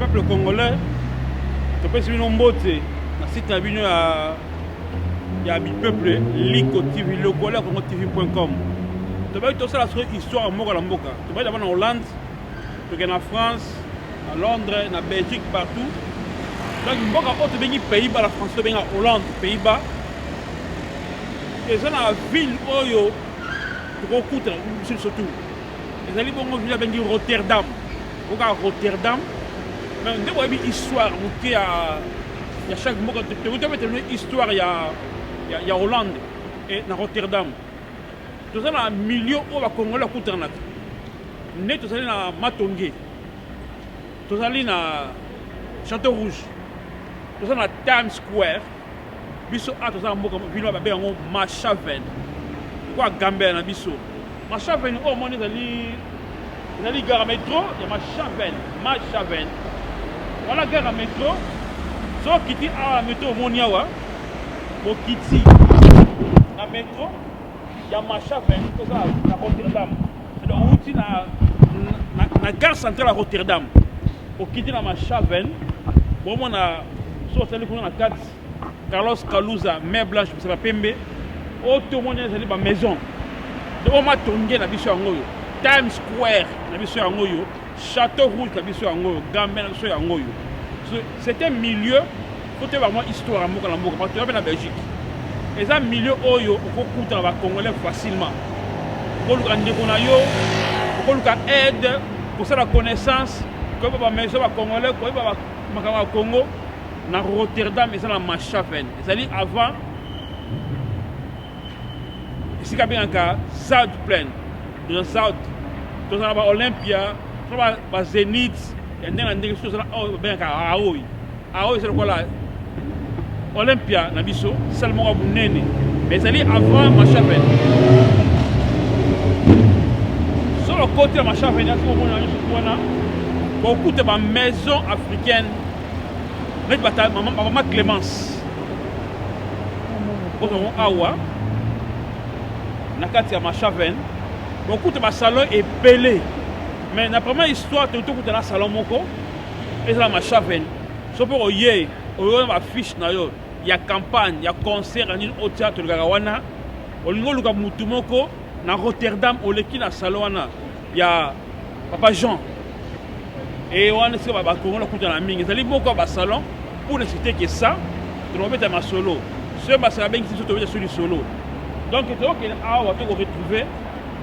Peuple congolais, topesi bino mbote na site na bino ya ya bipeuple Liko TV, lokola ya Congo TV.com. Tobaki tosala sikoyo histoire ya mboka na mboka. Tobaki d'abord na Hollande, tokende na France, na Londres, na Belgique, partout. Donc mboka oyo tobengi Pays-Bas na français tobenga Hollande, Pays-Bas. Eza na ville oyo tokokutana biso biso tout. Ezali bongo ville abengi Rotterdam. Oka Rotterdam. Mais nde boyebi histoire moke ya ya chaque mboka tokoki tobeta bino histoire ya ya, ya Hollande et na Rotterdam. Toza na milieu oyo ba Congolais bakutanaka. Nde tozali na Matonge. Tozali na Château Rouge. Toza na Times Square. Biso awa toza na mboka ville oyo babenga yango Marshaven. Lokola Gambela na biso. Marshaven oyo omoni ezali ezali gare ya metro ya Marshaven. Marshaven. Wana gare ya metro. Soki okiti awa na metro omoni awa bokiti na metro ya Marshaven toza na Rotterdam. C'est-à-dire outi na, na, na gare centrale ya Rotterdam. Okiti na Marshaven bomona soki otali kuna na kati Carlos Kaluza main blanche misala pembe oyo tomoni ezali ba maison oyo matonge na biso yango oyo Times Square na biso yango oyo Château Rouge na biso yango oyo Gambia na biso yango oyo. C'est un milieu faut toyeba mwa histoire ya mboka na mboka. Bato mpe na Belgique eza milieu oyo okokutana ba Congolais facilement. Okoluka ndeko na yo, okoluka aide, kosala connaissance, koyeba ba maison ba Congolais, koyeba makambo ya Congo. Na Rotterdam eza na Marshaven, ezali avant esika abengaka Zuidplein. Toza Zuid, toza na ba Olympia, toza ba Zenith ya ndenge na ndenge. Soki toza oyo babengaka Aoi, Aoi eza lokola Olympia na biso, salle moko ya monene, mais ezali avant Marshaven. Soki okoti na Marshaven, omona nyonso wana bokuta ba maison africaine neti bata mama Clemence ozongo awa na kati ya Marshaven, bokuta ba salon ebele. Mais na première histoire tokuta na salon moko ezala Marshaven. So mpe oye oyo na bafiche na yo ya campagne ya concert ya nini otia, tolekaka wana. Olingi oluka mutu moko na Rotterdam, oleki na salon wana ya Papa Jean. E wana esika ba Congolais bakutana mingi, ezali moko ya basalon. Pour ne citer que ça, tokobeta masolo soki basala abengisi biso, tobeta so lisolo. Donc tokokende awa, tokoretrouve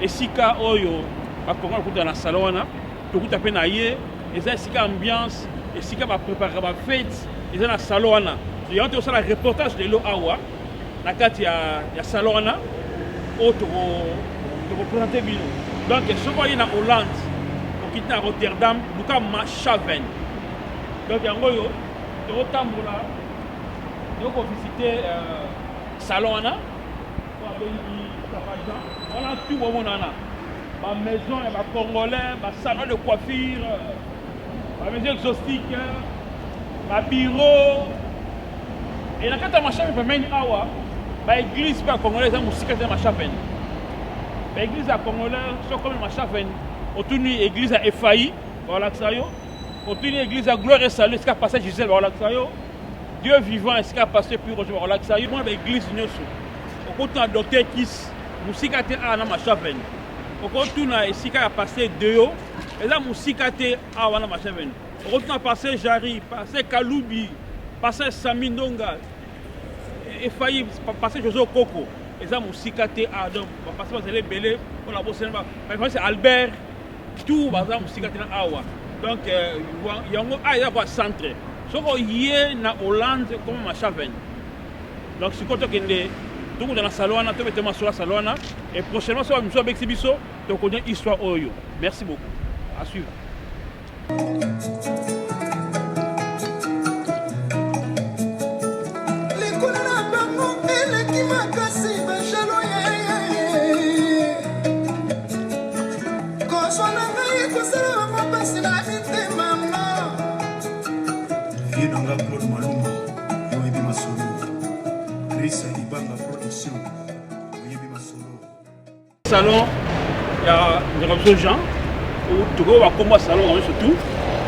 esika oyo ba Congolais bakutana na salon wana. Tokuta mpe na ye, eza esika ambiance, esika bapreparaka bafete, eza na salon wana. Yango tokosala reportage lelo awa na kati ya, ya salon wana oyo tokopresente bino. Donc soki oye na Hollande, okiti na Rotterdam, luka Marshaven. Donc yango oyo tokotambola, tokovisite salon wana oyo abengi Papa Jean wana. Tu bomona wana ba maison ya ba Congolais, ba salon de coiffure, ba maison exotique, ba bureau. E na kati ya Marshaven pembeni awa, ba église mpe ya Congolais eza mosika te. Marshaven, ba église ya Congolais, soki okomi Marshaven, otuni église ya Efai, bakolakisa yo. Otuni église ya Gloire et Salut, esika pasteur Gisèle, bakolakisa yo. Dieu vivant, esika pasteur Puis Roger, bakolakisa yo. Mwana ba église nyonso okotuna docteur Kis, mosika te awa na Marshaven. Okotuna esika ya pasteur Deo, eza mosika te awa na Marshaven. Okotuna pasteur Jari, pasteur Kalubi, pasteur Sami Ndonga Efai, pasteur José Okoko, eza mosika te awa. Donc bapasteur bazali ebele mpona bosana, ba Albert, tout baza mosika te na awa. Donc yango awa eza kwa centre soki oye na Hollande koma Marshaven. Donc sikoyo tokende tokuta na salon wana, tobete masolo ya salon wana, et prochainement soki mosusu abekisi biso, tokonya histoire oyo. Merci beaucoup, à suivre. Likolo na bango eleki makasi, bajalo ye kozwa na ngai kosala bango mpasi na mitema. Vie na nga Claude Maluma, yo oyebi masolo. Chris Ibanga Production, oyebi masolo. Salon ya ndeko biso Jean, tokoki bakombo ya salon yango surtout.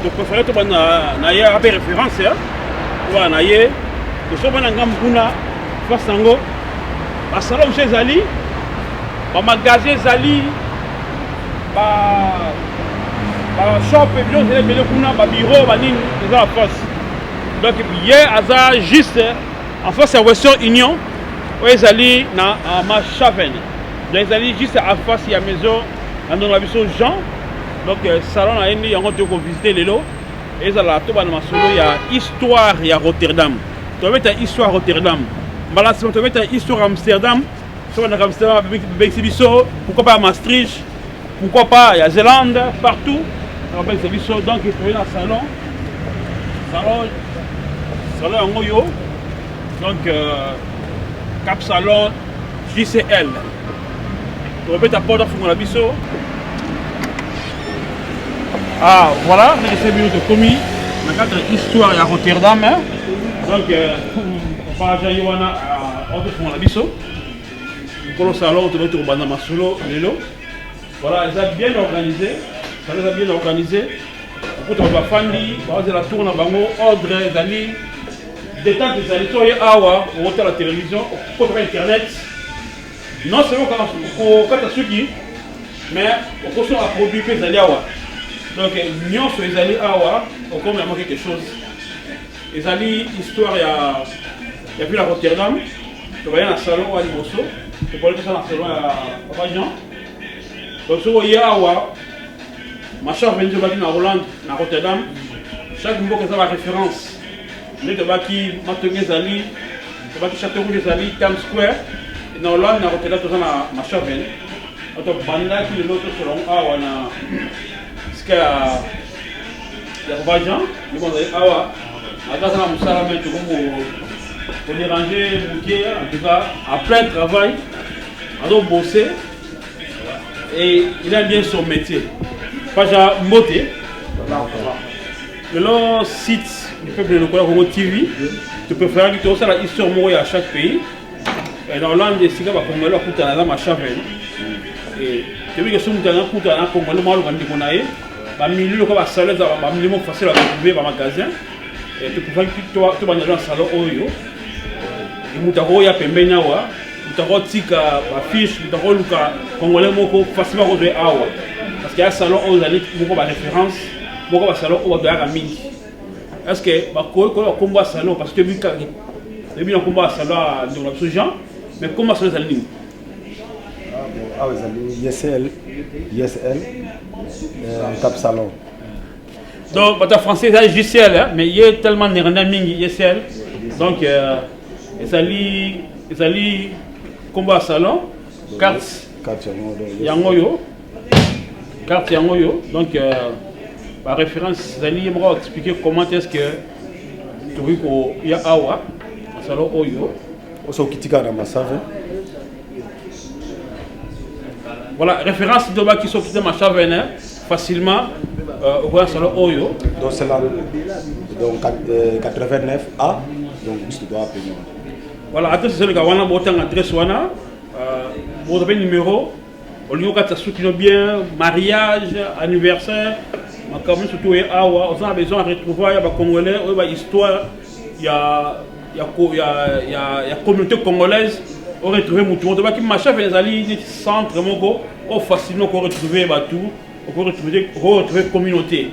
Topréféré tobanda na ye ape référence tobanda na ye. Tosoba na ngambo kuna face yango basalon mosusu ezali, bamagasin ezali, bashop, biloko ezali ebele kuna, babiro banini eza na face. Donc ye aza juste en face ya Western Union oyo ezali na Mashaven. Donc ezali juste en face ya maison ya ndongo na biso Jean. Donc salon na ye nde yango toyei kovisite lelo. Ezala tobanda masolo ya histoire ya Rotterdam. Tobeta histoire Rotterdam, mbala nsima tobeta histoire Amsterdam. Soki bandaka Amsterdam babengisi biso, pourquoi pas ya Maastricht, pourquoi pas ya Zélande, partout babengisa biso. Donc toye na salon, salon yango yo. Donc Cap Salon JCL, tobeta porte afungola biso. Ah voilà, ndenge se bino tokomi na kati ya histoire ya Rotterdam. Donc papa ye wana otofungola biso, mokolo salon tobeti kobanda masolo lelo. Voilà, eza bien organisé, salon eza bien organisé. Okuta bato bafandi, bazela tour na bango, ordre ezali, détente ezali. So oye awa okotala télévision, okotaka internet, non seulement kokata suki, mais okosomba produit mpe ezali awa. Donc nyonso ezali awa, okomela mwa quelque chose. Ezali histoire ya ville ya Rotterdam. Tobaya na salon oyo ya liboso, tobali tosala na salon ya papa Jean. Donc soki oye awa Machar venzi, obaki na Hollande, na Rotterdam, chaque mboka eza baréférence. Nde tobaki Matonge ezali, tobaki Château Rouge ezali, Times Square na Hollande. Na Rotterdam toza na Mashaven. Tobandaki lelo tosolo awa na sika ya papa Jean. Ndeko azali awa, aza na mosala, me tokomo kodéranger moke. En tout cas, en plein travail, azobosser et il aime bien son métier. Paja, mbote. Lelo site du peuple lokola Congo TV, tu préfères que tosala histoire moko ya chaque pays. Na Hollande, esika bakongolais bakutana na Mashaven, toyebi ke so moto akutana na congolais moko, aluka ndeko na ye, bamilieu lokola basalon eza bamilieu moko facile ya retrouver, bamagasin. Topréféraki tobanda na salon oyo. Moto akoya pembeni awa, moto akotika bafiche, moto akoluka congolais moko facilement akozwa awa, parce que ya salon oyo ezali moko baréférence, moko basalon oyo bato bayaka mingi. Est ce que bakoki koyeba nkombo ya salon? Parce que toyebi kaka, toyebi na nkombo ya salon ya ndeko na biso Jean, mais nkombo ya salon ezali nini? Awa ezali ISL, ISL Cap Salon. Donc bato ya français eza JCL, hein, mais ye tellement néerlandais mingi, ISL. Donc ezali nkombo ya salon, carte. Carte yango donc. Yango oyo, carte yango oyo. Donc baréférence ezali, ye moko expliquer comment est ce que tokoki koya awa na salon oyo. Oso okitika na Masave. Voilà, référence tobaki soki te Mashavene, facilement okoya salon oyo. Donc c'est là, donc 89 A, donc biso toa pene. Voilà, adresse ezalika wana, botanga adresse wana, bozwa mpe numéro. Olingi okatisa suki no bien, mariage, anniversaire, makambo nyonso to oye awa. Oza na besoin ya retrouvaille ya bacongolais oyo, bahistoire ya communauté congolaise, oretrouve motu moko. Tobaki Mashaven ezali neti centre moko oyo facilement okoretrouve bato, okoretrouve communauté.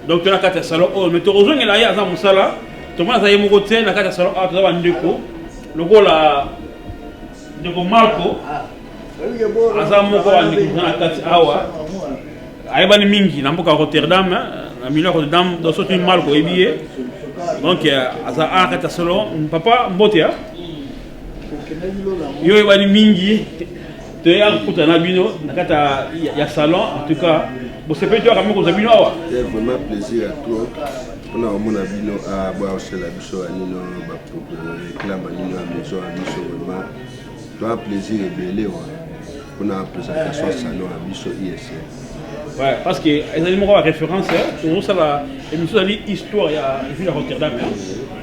Donc toza na kati ya salon oyo, mais tokozongela ye, aza mosala. Tomona aza ye moko te na kati ya salon awa, toza bandeko lokola ndeko Marco, aza moko ya ndeko toza na kati awa, ayebani mingi na mboka ya Rotterdam, na milieu ya Rotterdam. Donc soki Marco oyebi ye. Donc aza awa kati ya salon. Papa, mbote ya yo, oyebani mingi. Toya kokutana na bino na kati ya salon. En tout cas, bosepeli toyaka mingi kozwa bino awa. C'est vraiment plaisir à toi mpona komona bino boya kosala biso ya nino, baréclame nino ya maison ya biso. Vraiment toa plaisir ebele wa mpona présentation salon ya biso ISL. Ouais, parce que ezali moko ya référence. Tozosala émission, ezali histoire ya ville ya Rotterdam.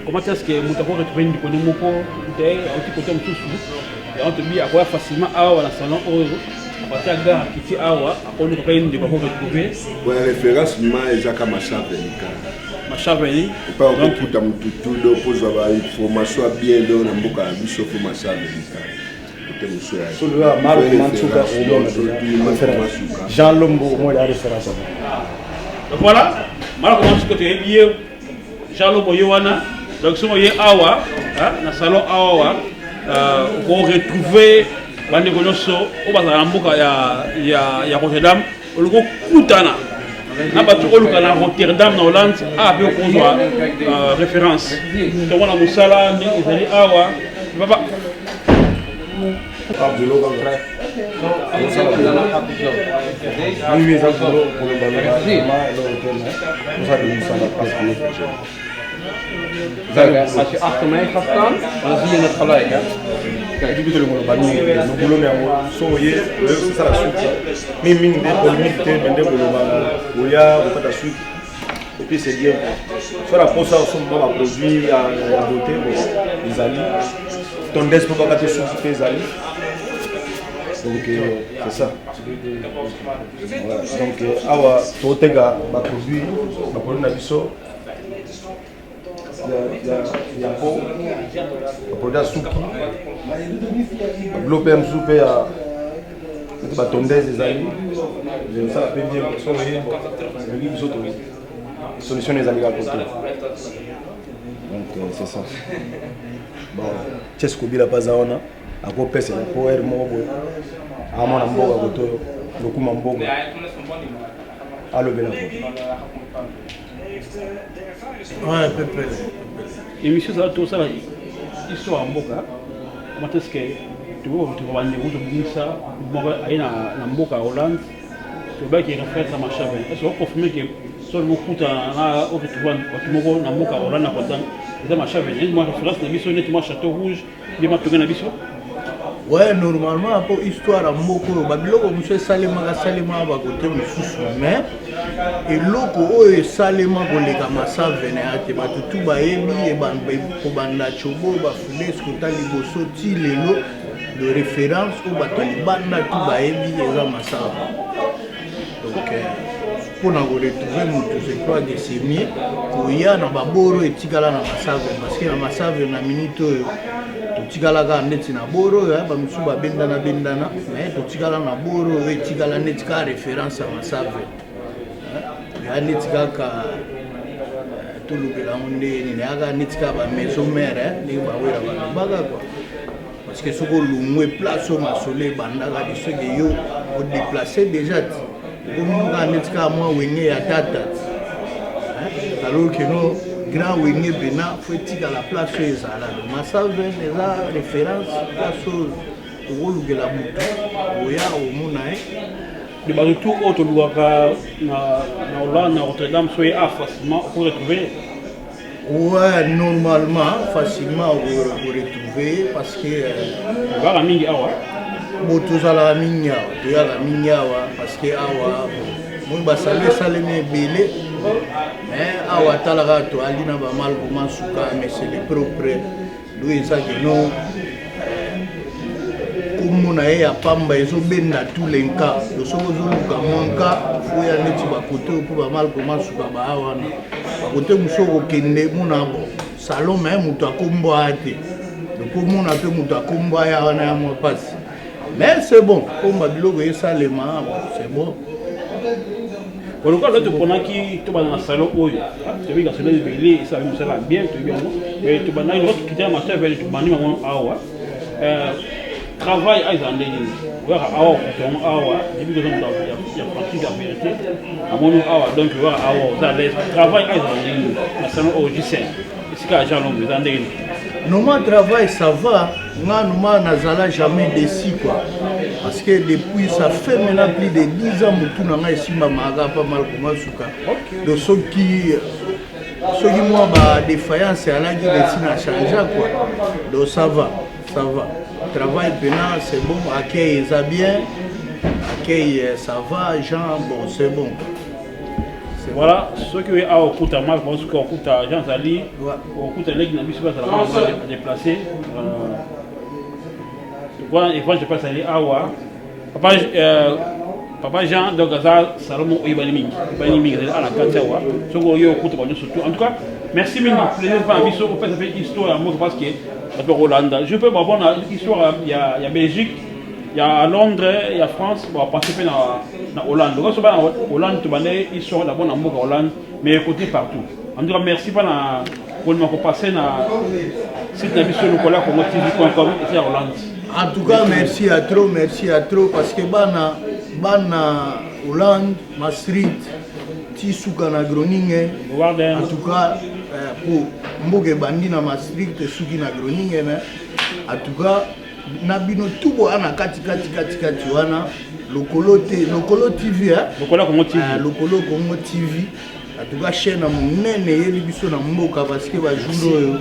Comment est ce que moto ako retrouver ndeko moko te auti kote mosusu? Yango tobi akoya facilement awa na salon oyo. Partir ya gare akiti awa, akoluka mpe ndeko ako retrouver. Ouais, référence ma ezaka Mashaveni kaka. Mashaveni. Epa okokuta mutu tout do pozwa ba information ya bien do na mboka na biso fo Mashaveni kaka. Kote mosusu ya Solo ya Marc Mantsuka omona déjà Jean Lombo omona ya référence. Voilà, Marc Mantsuka toyebi ye Jean Lombo ye wana. Donc soki oye awa na salon awa oko retrouver bandeko nyonso oyo bazala na mboka ya Rotterdam, olingi okutana na bato oluka na Rotterdam na Hollande, awa mpe okozwa référence. Tomona mosala nde ezali awa papa. Oui, eza boulot koloba loba vraiment eloko te, mais osala mosala parce que Kijk, als je achter mij gaat staan, dan zie je het gelijk, hè? Kijk, biso tolingo loba mingi te lobulo na yango so oye osala suki mingi mingi nde polémique te, mais nde koloba oya kokata suki et puis c'est bien so na posa osomba ba produit ya beauté, bon, ezali tondeuse mpo bakati suki mpe ezali. Donc c'est ça. Voilà. Donc awa toteka ba produit na biso ya po ba produit ya suki, babilo mpe ya mosusu mpe ya neti ba tondeuse ezali, osala mpe bien. So oye elingi biso to solution ezali kaka kote. Donc c'est ça. Bon, Ches Kobila mpe aza wana, akopesela po aire moko boye amona mboka koto oyo lokuma mboka alobela ko. Ouais, pepele. Émission ezala tosala histoire ya mboka. Comment est-ce que tokoka bandeko tobimisa moko aye na mboka ya Hollande, tobaki référence ya Mashaven? Est ce que oconfirme ke so olingi okutana na oretrouve bato moko na mboka ya Hollande, na Rotterdam, eza Mashaven neti mwa référence na biso, neti mwa Château Rouge nde matonge na biso? Ouais, normalement mpo histoire ya mboka oyo, babiloko mosusu esalemaka salemaka bakote mosusu, mais eloko oyo esalema koleka Masavene ya te. Bato tu bayebi kobanda Chobo bafules kota liboso ti lelo, de référence oyo bato ya libanda tu bayebi eza Masava. Donc mpona koretrouve moto, je crois que c'est mieux koya na baboro etikala na Masave, parce que na Masave na minute oyo totikala kaka neti na boro oyo bamisusu babendana bendana, mais totikala na boro oyo etikala neti kaka référence ya Masave, ya neti kaka tolobela yango nde nini, yaka neti kaka ba maison mère ndenge bawela balobaka quoi. Parce que soki olongwe place oyo masolo ebandaka, de soki yo odéplace déjà ti okomi kaka neti kaka mwa wenge ya tata ti, alors que no grand wenge mpena fo etikala place oyo ezala. Masaven eza référence, place oyo okolukela motu oya omona ye. De bato tu oyo tolukaka na Hollande, na Rotterdam, so ye a facilement oko retrouver? Ouais, normalement, facilement vous retrouver parce que baka mingi awa. Bo tozalaka mingi awa, toyaka mingi awa parce que awa moi basalo esalemi ebele, mais awa talaka toali na bamal koma suka, mais c'est le propre do eza keno kombo na ye ya pamba ezobenda tous les nka. Do soki ozoluka mwa nka, foya neti bakote oyo mpo bamal koma suka baa wana. Bakote mosusu okokende mona bo salon, me moto akombo aya te, okomona mpe moto akombo aya wana ya mwa mpasi, mais c'est bon, komba biloko esalema, c'est bon. Lokola toponaki tobanda na salon oyo, toyebi salon ebele esala mosala bien, toyebi yango, mais tobandaki lokola tokita Masavene, tobandi bango awa. Travail aza ndenge nini? Oyaka awa, okuta yango awa, yebi koza moto ya pratique ya vérité, amoni awa. Donc oyaka awa, oza à l'aise. Travail aza ndenge nini na salon oyo J5, esika ya Jean Lombo, eza ndenge nini? Normal, travail ça va. Nga normal nazala jamais déçu quoi, parce que depuis ça fait maintenant plus de 10 ans, motu na ngai esimbamaka pas mal koma suka. Donc soki mwa ba défaillance alaki neti na change quoi. Donc ça va, ça va, travail mpena c'est bon, accueil eza bien, accueil ça va, Jean, bon, c'est bon. Voilà, soki oye awa okuta Mark, soki okuta Jean Zali, okuta leki na biso bazala déplacé wana, Evange mpe azali awa. Papa, euh, Papa Jean, donc aza salon moko oyebani mingi, oyebani mingi ezali na kati awa. Soki oyo okuta bango surtout. En tout cas, merci mingi plaisir mpa na biso kopesa mpe histoire ya mboka parce que bato bakolanda. Je peux babona histoire ya, ya Belgique, ya Londres, ya France, bapasse mpe na, na Hollande. Donc soki bana Hollande tobande histoire d'abord na mboka Hollande, mais écoutez partout. En tout cas, merci mpa na kondima kopase na site na biso lokola congo tv.com eza ya Hollande. En tout cas, merci à trop, merci à trop, parce que bana, bana Hollande, Maastricht, ti suka na Groningen, en tout cas, euh, po mboka ebandi na Maastricht esuki na Groningen, hein. en tout cas, na bino tout boya na kati kati kati kati wana lokolo te lokolo TV hein? Lokolo Congo TV. Ah, lokolo Congo TV. En tout cas, chaîne ya monene eyeli biso na mboka parce que ba jour oyo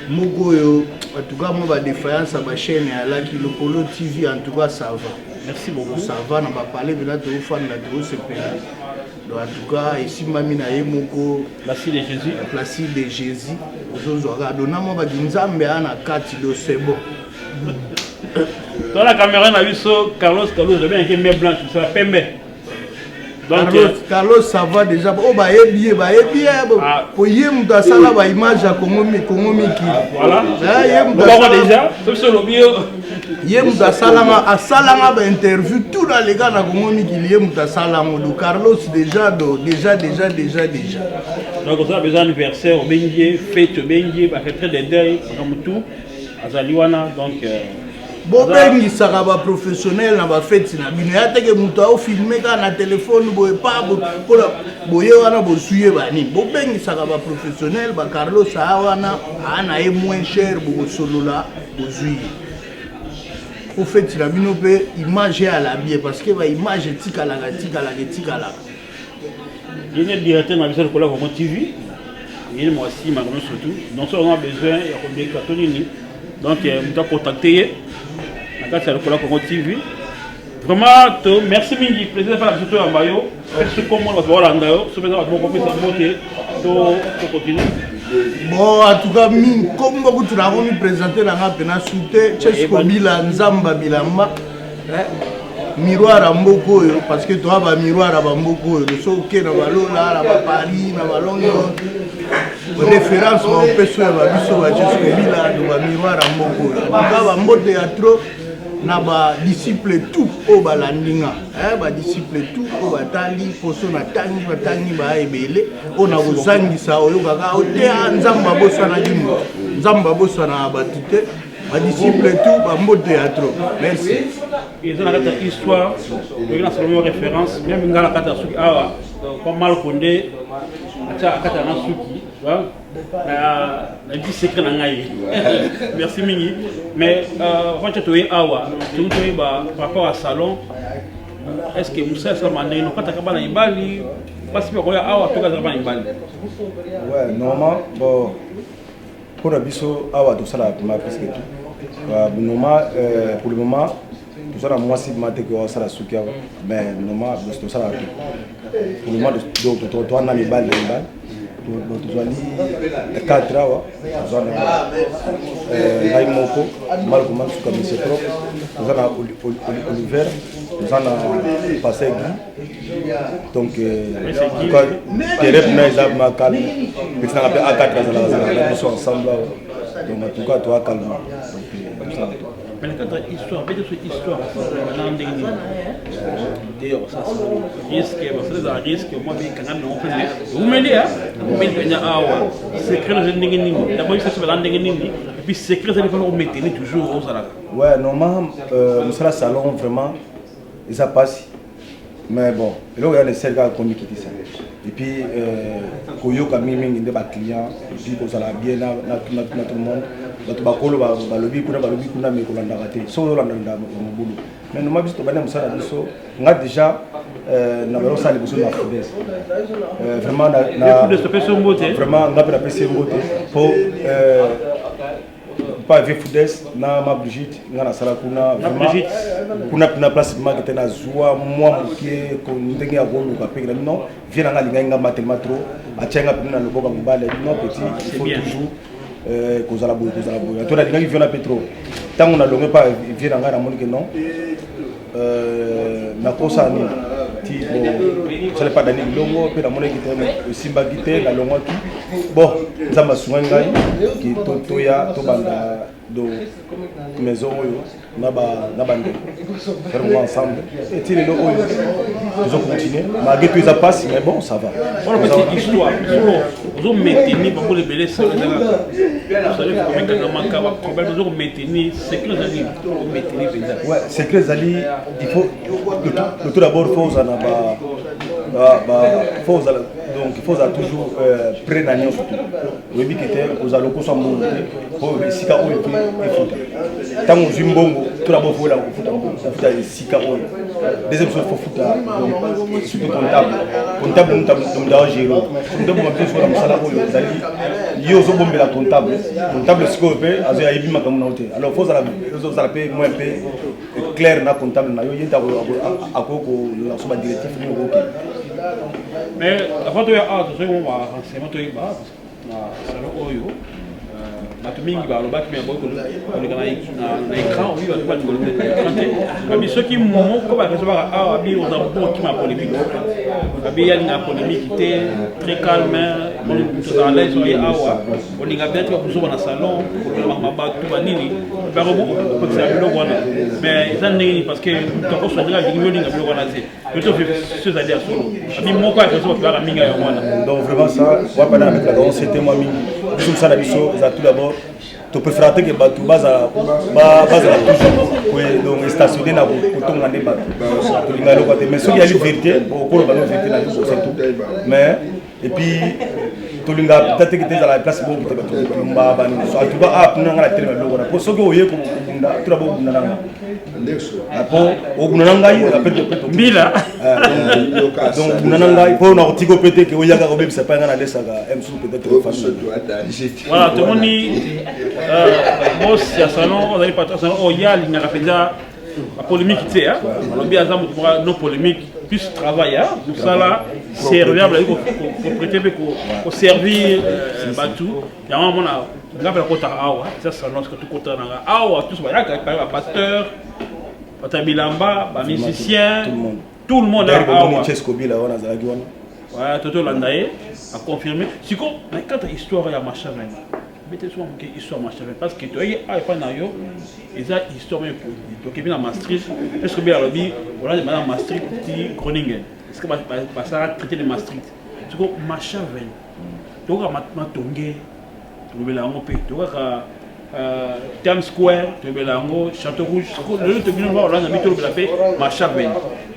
moko oyo en tout cas moi ba défaillance ya ba chaîne alaki lokolo TV en tout cas ça va. Merci beaucoup. Ça va na ba palais bela tofanda tosepela. Donc en tout cas esimbami na ye moko Placide de Jésus. Placide de Jésus ozozwaka dona mwa baki nzambe aya na kati do c'est bon. Toi la caméra na biso Carlos Carlos obengaki main blanche mosala pembe. Donc, Carlos, Carlos ça va déjà oyo bayebi ye bayebi ye po ye moto asala ba image ya Congo Congo mikili. Voilà. Ye moto déjà soki olobi yo ye moto asalanga asalanga ba interview tout na leka na Congo mikili ye moto asalango do Carlos déjà do déjà déjà déjà déjà. Donc oza besoin anniversaire obengi ye fête obengi ye ba retraite de deuil makambo tout azali wana donc euh, bobengisaka baprofessionnel na bafeti na bino ya teke moto aofilme kaka na telefone boye pa mpona boye wana bozwi ye banini bobengisaka baprofessionnel bacarlos aya wana aa na ye moins cher bokosolola bozwi ye po feti na bino mpe image eyala bien parce que baimage etikalaka etikalaka etikalaka ye nde directeur na biso lokola Congo TV ye nde mwasi makambo surtout donc soki on a besoin ya kobeka to nini donc euh, moto acontacte ye na kati ya lokola Congo TV vraiment to merci mingi plaisir mpe na biso toyamba yo mpe biso komona bato baolanda yo so mpenza bato moko kopesa mbote to tocontinue bon en tout cas mingi kombo kutu nakomi présente na nga mpena su te cheskobila nzamba bilamba eh, miroir ya mboka oyo parce que toa ba miroir ya bamboka oyo soki oke na balola na baparis na balondon référence baopesa oyo babiso bajescobila do bamiroir ya mboka oyo antuka bambote ya trop na badisciple tout oyo balandi nga eh, badisciple tout oyo batali poso natangi batangi baya ebele oyo nakozangisa oyokaka oteya nzambe abosanaki moto nzambe abosanaka bato te Ba disciples tout ba mbote ya trop. Merci. Eza na kati ya histoire, toyei na salon référence, même nga na kati ya suki awa, pas mal konde atia akata na suki, na petit secret na ngai. Merci mingi. Mais euh, avant toye awa, toye toyeba par rapport à salon, est-ce que mosala esalama ndenge nokataka bana mibali basi mpe bakoya awa to kazaka bana mibali ouais normalement bon Mpo na biso awa tosalaka vraiment presque tout. Noma euh, pour le moment toza na mwasi ma te ko asala suki awa mais noma tosalaka tout. Pour le moment donc toza na mibali na mibali tozali 4 awa toza na euh, ngai moko malko masuka monsieur propre toza na oliver toza na pasteur guy donc terrain mpena eza ma calme peti nanga mpe a4 azalaka azalaka na biso ensemble awa donc en tout cas toa calme donc tosala to Mais na kati ya histoire bete so histoire na ndenge nini te osala risque basala ezala risque mwa bekangami nango mpe eumeli eumeli mpenza awa secret eza ndenge nini d'abord biso baza ndenge nini et puis secret ezali fana omaintenir toujours ozalaka ouais normalement euh, mosala salon vraiment eza pasi mais bon eloko ya nesel kaka komikitisa et puis euh, koyoka mingimingi nde baclient et puis kozala bien na, na, na, na tout le monde bato bakolo balobi kuna balobi kuna me kolandaka te soki ozolandalanda mobulu mais noma biso tobandi mosala na biso nga déjà euh, na balo osala liboso na fudes euh, vraiment vraiment nga mpe napesi ye mbote mpo pa vieux Fudes na ma Brigitte nga nasala kuna vraiment kuna kuna place maki te nazwa mwa moke ndenge ya koluka mpe na non vieux na nga alingaki nga ma tellement trop atia nga pene na loboko ya mobali non petit ah, il faut toujours euh, kozala boye kozala boye to nalingaki vieux na mpe trop ntango nalonge pa vieux na ngai namoni ke non. Euh, nakosala nini ti kosala epa dani bilongo mpe namonaki te esimbaki te nalongwaki bon nzambe asungaki ngai ke toya tobanda do maison oyo na bandeko faire moi ensemble eti lelo oyo tozo continuer malgré tout eza mpasi mais bon ça va. Wana petite histoire ozo maintenir bango ebele sala ezalaka baproblème ozo komaintenir secret ezali omaintenir mpenza. Ouais, secret ezali, il faut le tout d'abord faut ozala na ba faut ozala, donc il faut ozala toujours prêt na nyonso tout. Oyebi ke te kozala lokoso ya mbongo te, po esika oyo ke efuta. Ntango ozwi mbongo, tout d'abord faut oyela kofuta mbongo, kofuta esika oyo. Deuxième chose, faut futa donc surtout comptable. Comptable moto moto agere. Moto aboma biso sikoyo na mosala oyo ezali yo ozobombela comptable. Comptable sikoyo mpe azo ayebi makambo na yo te. Alors faut ozala ozala mpe moins mpe clair na comptable na yo, ye nte akoki kolakisa ba directif nini okokende. Mais avant toya awa, tozwi mwa ba renseignement, toyeba na salon oyo bato mingi balobaki me boyi koleka na écran. Oyi bato balingi koleka na écran te. Babi soki moko bareseau baka awa, babi oza bon okima polémique, babi yalinga polémique te, très calme, moto oza à l'aise. Oye awa olinga bien te bakozoba na salon kolobela bato banini, bakopekisa biloko wana. Mais eza ndenge nini? Parce que moto akoswa ndenge alingi, olinga biloko wana te. So ezali ya solo, abi moko ya réseau bato baka mingi yango wana. Donc vraiment ça wapa na betelaka on c'était moi mingi. Biso mosala biso eza tout d'abord topréférera te ke bato bazala toujours donc stationné na kotonga nde bato tolinga eloko te. Mais soki yali vérité, okoloba no vérité na yo, c'est tout. Mais et puis tolinga peut-être ke te ezala place moko te bato kotumba banini. En tout cas ah mpuna nga na telema biloko wana, po soki oye kobunda, tout d'abord obunda na nga, po obunda na ngai. Mbila. Donc obunda na ngai mpo na kotika mpe te ke oyaka kobebisa epai ngai nalesaka msusu peut-être famille. Voilà, tomoni boss ya salon, ozali patron salon oyo, ye alingaka mpenza bapolémique te. Alobi aza moto moko non polémique, plus travail, mosala serviable, ayi koprêter mpe koservir bato. Yango amona nga mpe nakotaka awa, eza salon sika tokotaka nanga awa, tous bayaka, bapasteur, bato ya bilamba, bamusicien, tout le monde. Awa Chesco Bila wana azalaki wana. Ouais, totolanda ye aconfirme. Siko na kati ya histoire ya Mashaven, bete so moke histoire Mashaven, parce que toyeki awa epai na yo, eza histoire moko tokebi na Maastricht. Presque be alobi olandi bana Maastricht ti Groningen, est ce que basalaka traité de Maastricht? Siko Mashaven, tokaka Matonge, tolobela yango mpe, tokaka Times Square, tolobela yango, Château Rouge. Lelo tobino ba Hollande mi tolobela mpe Mashaven.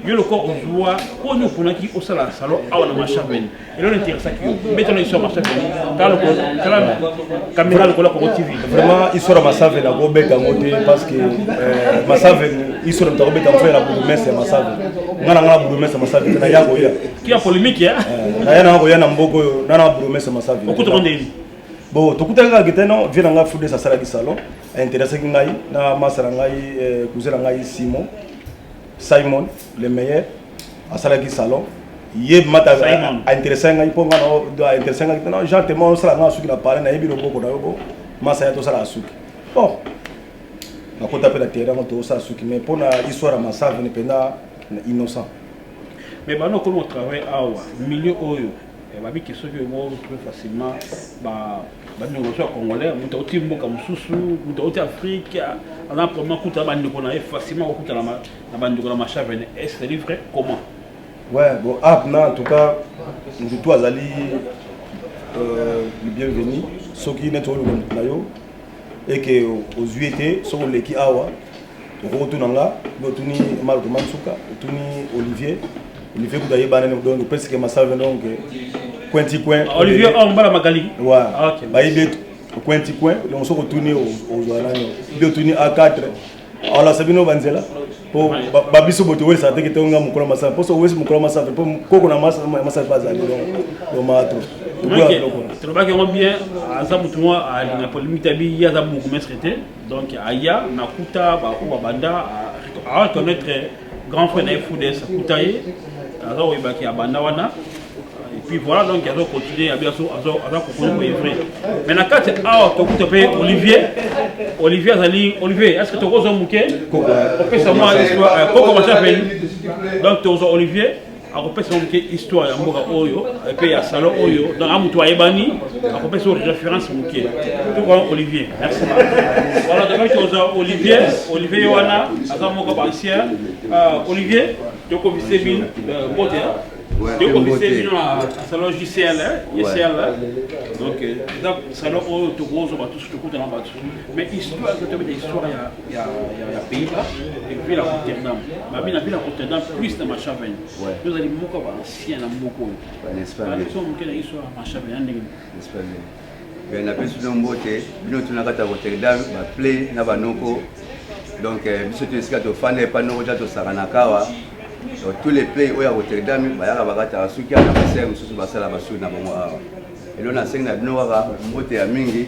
Yo lokola ozwa mpo oponaki osala salon awa na Mashaven, eloko interesaki yo, mbetano histoire Mashaven. Tala caméra lokola Congo TV. Vraiment, histoire ya Masaven akobeta yango te, parce que Masaven, histoire moto akobeta yango na bourgmestre ya Masaven. Nga na nga na bourgmestre ya Masaven te, naya koya. Kia polémique ya. Naya nanga koya na mboka oyo na na bourgmestre ya Masaven. Okutaka ndeni? Bon, tokutaki kaka te. Non, vie na ngai Fudes asalaki salon, aintéressaki ngai na masa na ngai, cousin na ngai Simon, Simon le meilleur, asalaki salon. Ye mata aintéressaki ngai mpo ngai aintéressaki ngai te. Non, Jean Tema, osala ngai suki na pale, nayebi loboko na yo. Bo masa ya tosalaka suki. Bon, nakota mpe na terrain yango, tosala suki. Mais mpo na histoire ya Masavene mpenza, innocent. Mais bano okoli kotravaille awa, milieu oyo babiki, soki retrouve facilement bandeko mosusu ya congolais, moto auti mboka mosusu, moto auti Afrique, aza problème akuta bandeko na ye facilement, kokuta na bandeko na Mashavene. Est ce c'est vrai? Comment? Ouais, bon, ah, na en tout cas mutu azali le bienvenu. Soki neti oluka motu na yo eke ozwi ye te, soki oleki awa, okoki otuna nga mpe otuni Marco Mansuka, otuni Olivier. Olivier kuta yebana, donc presque Masave, donc coin ti coin. Olivier oh mbala Magali. Ouais. Ah, okay. Bayebi coin ti coin. Donc soki otuni, ozwa nani mpe otuni A4, alasa bino banzela po babiso boye towelisaka teke tonga mokolo Masave, mpo so owesi mokolo Masave, mpo koko na Masave mpe azali. Donc mato. Tolobaki yango bien, aza motu moko alinga polémique te. Abi ye aza bourgmestre te, donc aya nakuta baoyo babanda areconnaître grand frère na ye Fudes, akuta ye aza koyebaki abanda wana. Et Puis voilà, donc azo continuer abi azo azo aza kokoki ko œuvrer. Mais na kati awa tokuta mpe Olivier, Olivier azali Olivier, est-ce que tokozwa moke opesa mwa histoire koko Mashaveni. Donc tokozwa Olivier akopesa moke histoire ya mboka oyo mpe ya salon oyo, donc a moto ayebani akopesa oyo référence moke. Tokoa Olivier, merci. Voilà, donc tokozwa Olivier, Olivier wana aza moko ba ancien. Olivier, tokovise bino mbote. Tokovise bino na salon JCL, JCL. Donc eza salon oyo tokozwa bato tokutana bato, mais histoire tobeta histoire ya Pays-Bas et ville ya Rotterdam. Babi na ville ya Rotterdam plus na Mashaven. Tozali moko ba ancien na mboka oyo. So moke na histoire ya Mashaven ya ndenge. Bien, napesi bino mbote bino tuna kati ya Rotterdam baplay na banoko. Donc biso to esika tofanda epa noko tia tosakanaka awa. Donc tous les play oyo ya Rotterdam bayaka bakataka suki awa na basere mosusu basala basuki na bango awa. Elo nasengi na bino kaka mbote ya mingi.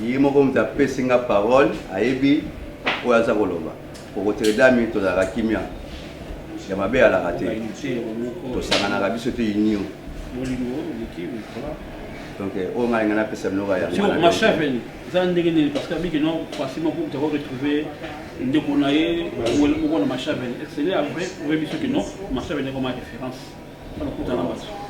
Ye moko moto apesi nga parole, ayebi oyo aza koloba. Po Rotterdam tozalaka kimia, ya mabe alaka te, tosanganaka biso te union. Donc oyo ngai ngai napesa bino kaka yango. Mashaven eza ndenge nini? Parce que abiki non facilement pour ko retrouver ndeko na ye moko na Mashaven. C'est vrai oyebi soki non Mashaven ekoma référence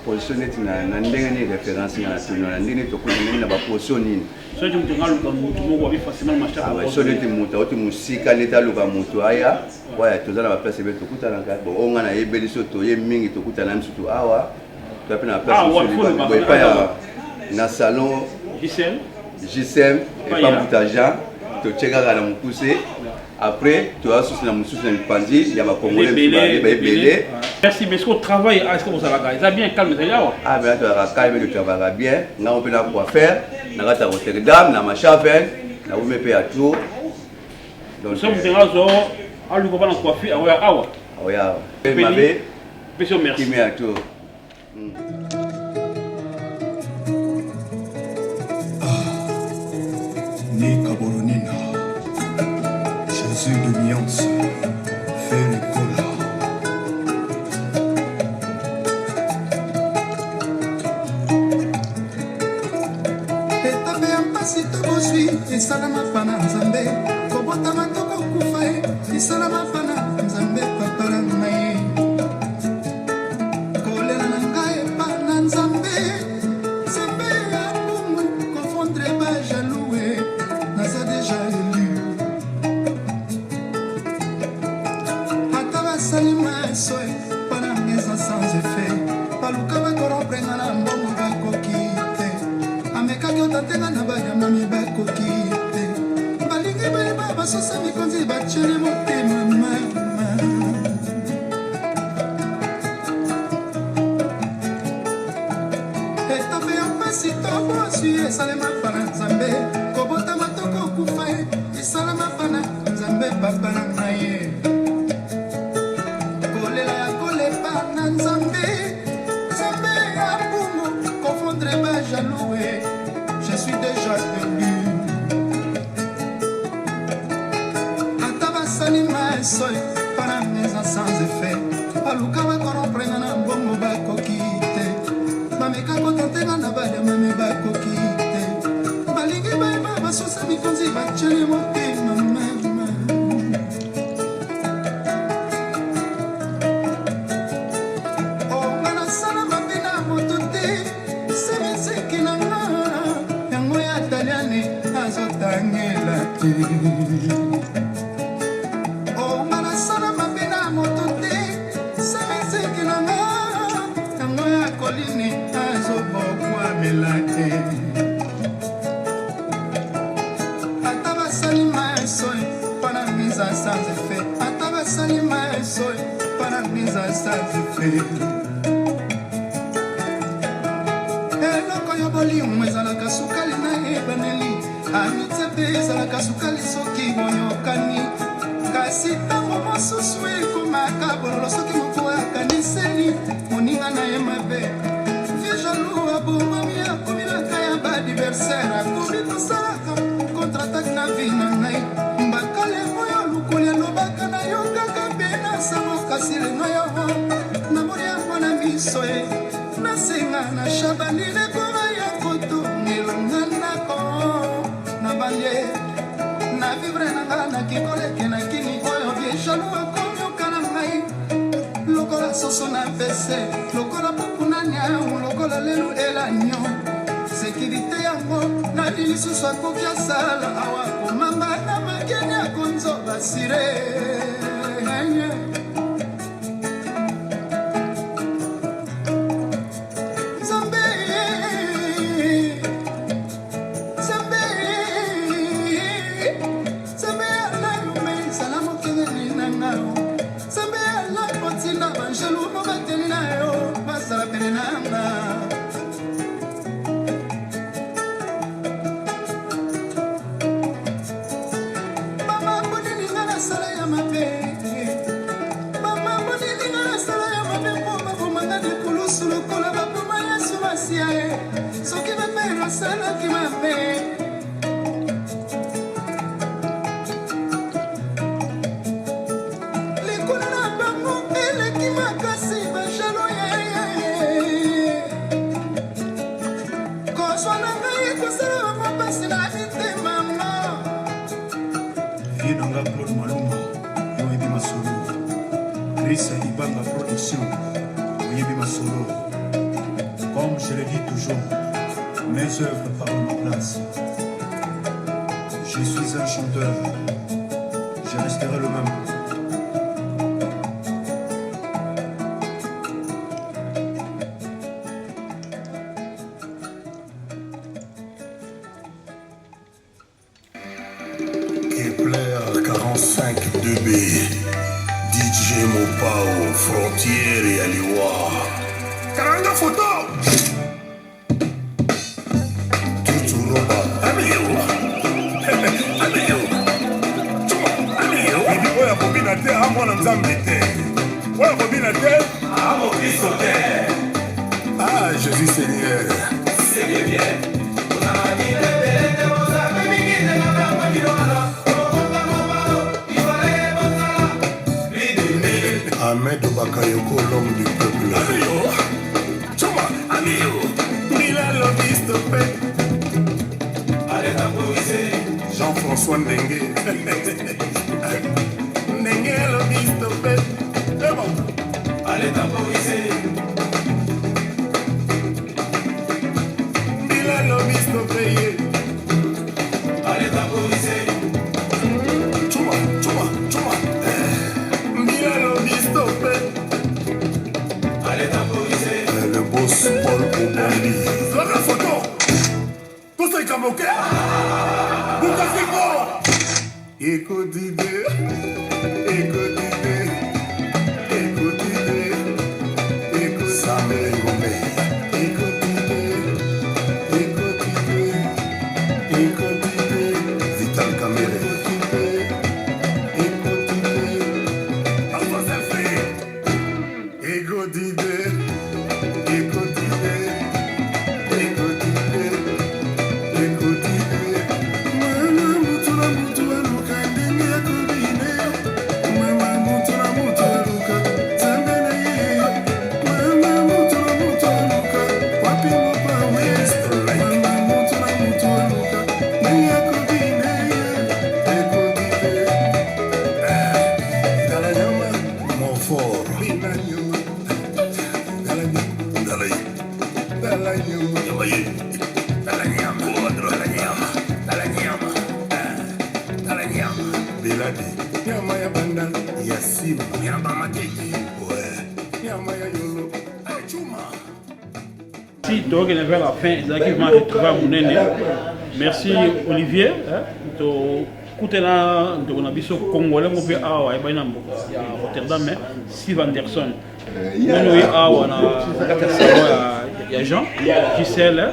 position neti na ndenge nini référence nga na tuni na ndenge tokuta ndenge na baposition nini? Soki moto nga aluka motu moko abi facilement Mashaven, so neti moto auti mosika neti aluka moto aya waya, toza na baplace ebele tokutanaka. Bon, oyo nga nayebeli so toye mingi tokutana misutu awa, toya mpe na baplace epai ya na salon JCM epa Mbuta Jean, totie kaka na mokuse. Après toya susu na mosusu na mipanzi ya bakongolais baebele. Merci, mais ce que travail, est-ce que bozalaka eza bien calme, ezali awa? Ah ben, tozalaka calme, totravaillaka bien. Ngango mpe na coiffeur na kati ya Rotterdam na Mashaven, na wume mpe ya tour. Donc so moto nga zo aluka bana coiffure aoya awa. Aoya awa mabe. Pesi merci. Kimia ya tour. Nika Boronina, Jésus de nuance, Ferre Gola. Etape ya mpasi to bozwi esalama mpa na Nzambe, kobotama to kokufa ye esalama mpa na Nzambe. Papa na ngai, kolela na ngai epa na Nzambe, Nzambe ya bongo confondre bajaloux, naza déjà élu. Ata basali maso mpa na nga eza sans effet, baluka bacorrompre nga na mbongo bakoki te, amekaki otatenga na bayamami bakoki te, balingi bayeba basosa mikonzi batieli motema mama. Etape ya mpasi to bozwi esalema mpa na Nzambe, kobotama to kokufa ye esalema mpa na Nzambe. Papa na ngai ye, kolela ya kolepa na Nzambe, Nzambe ya bungu confondre bajaloux, je suis déjà élu. Ata basali maso mpana eza sans effet, baluka bacorrompre nga na mbongo bakoki te, bameka kotentenga na bayamame bakoki te, balingi bayeba basosa mikonzi batieli motema mama. Onga nasala mabe na moto te, semiseki na nga yango ya taliane azotangela te. Onga nasala mabe na moto te, semiseki na nga yango ya kolini azobokwamela te. Ata basali maso mpona mise sans effet, ata basali maso mpona mise sans effet. Eloko ya bolingo ezalaka sukali na ebaneli, amitié mpe ezalaka sukali soki boyokani, kasi ntango mosusu ekomaka bololo soki moko akaniseli moninga na ye mabe. Vie jaloux abongami, akomi naka ya baadversaire, akomi kosalaka contre-attaque na vie na ngai. Mbakale oyo lukoli alobaka na yo kaka mpe na sango, kasi lelo yo namoni yango na miso ye. Nasenga na Shabani lekora ya kotongela nga ndako na banlie na vivre na nga na kikoleke na kini oyo vie jaloux akomioka na ngai lokola soso na mpese lokola pupu na niau lokola lelu elanio sekirite yango nani lisusu akoki asala awa komamba na makeni akonzoba sire. Nzambe, Nzambe, Nzambe alalume zala mokengeli na nga. Nzambe alalu otinda banjelu mobateli na yo bazala pene na nga. Mama bonini nga nasala ya mabe. Mama bonini nga nasala ya mabe mpo babomanga na ekulusu lokola baboma Yesu Masiya ye. Soki mabe nasalaki mabe. Likolo na bango eleki makasi bajalo ye. Kozwa na ngai ekosala bango mpasi na mitema ma. Vieux na nga Claude Malumba, yo oyebi masolo. Chris Ibanga Production, oyebi masolo. Comme je le dis toujours, mes œuvres parlent à ma place. Je suis un chanteur, je resterai le même. Kepler 45 2B DJ Mopao frontière ya liwa Karanga photo Tutu Roba Amiyo Amiyo Amiyo Oyo akobina te a mwana nzambe te oyo akobina te a mokristo te Ah Jésus Seigneur. C'est bien. Ahmed Bakayoko, l'homme du peuple. Amiyo Chuma Amiyo Mila lobi stoppe Allez temporiser. Jean-François Ndengue Ndengue lobi stoppe Ebo Allez temporiser. Mila lobi stoppe ye Allez temporiser. Chuma Chuma Chuma Mila lobi stoppe Allez temporiser. Le boss Paul Obondi. Zwaka photo Tosalika moke Buka frigo Écoute écoute écoute écoute Sam Ngombe. Écoute écoute écoute Vital Kamere. Écoute Alpha Selfie écoute écoute écoute écoute Mama mutu na mutu aluka ndenge ya kobine. Mama mutu na mutu aluka nzambe na ye. Mama mutu na mutu aluka wapi mopawe. Mama mutu na mutu aluka ndenge ya kobine. Écoute Dala nyama Monfort. Bina nyama. Dala nyama. Dala ye. Dala nyama. Dala ye. Dala nyama. Dala nyama. Dala nyama. Dala nyama. Beladi. Nyama ya bandal. Ya sim. Nyama matete Ouais. Nyama ya yolo Hey, Chuma Si tokokende vers la fin ezalaki vraiment retrouvaille monene. Merci Olivier. Tokutana ndeko na biso congolais moko mpe awa ayebani na mboka ya Rotterdam, mais Steve Anderson nani oye awa na kati ya salon ya Jean Gisèle.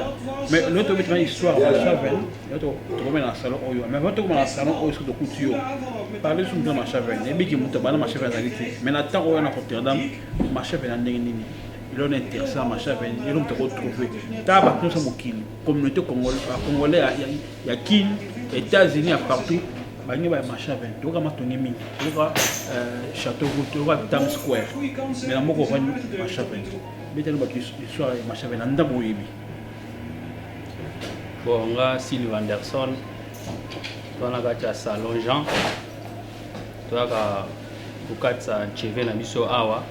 Mais lelo tobetana histoire ya Chaven, tokomela na salon oyo. Mais avant tokoma na salon oyo, soki tokuti yo parle so moto na Machaven, nayebiki moto abanda Machaven azali te. Mais na ntango oyo na Rotterdam, Machaven na ndenge nini eloko na intéressant Machaven, eloko moto akotrouve ta bato nyonso ya mokili, communauté congolais ya Kin, États-Unis, ya partout. Balingi baya Mashaven, toyoka matonge mingi, toyoka euh, Château Rouge, toyoka Times Square. Mais na moko ovandi Mashaven. Beteli bato histoire ya Mashaven na ndambo oyebi. Bon, nga Sylvie Anderson, toza na kati ya Salon Jean, toyaka kokatisa cheve na biso awa.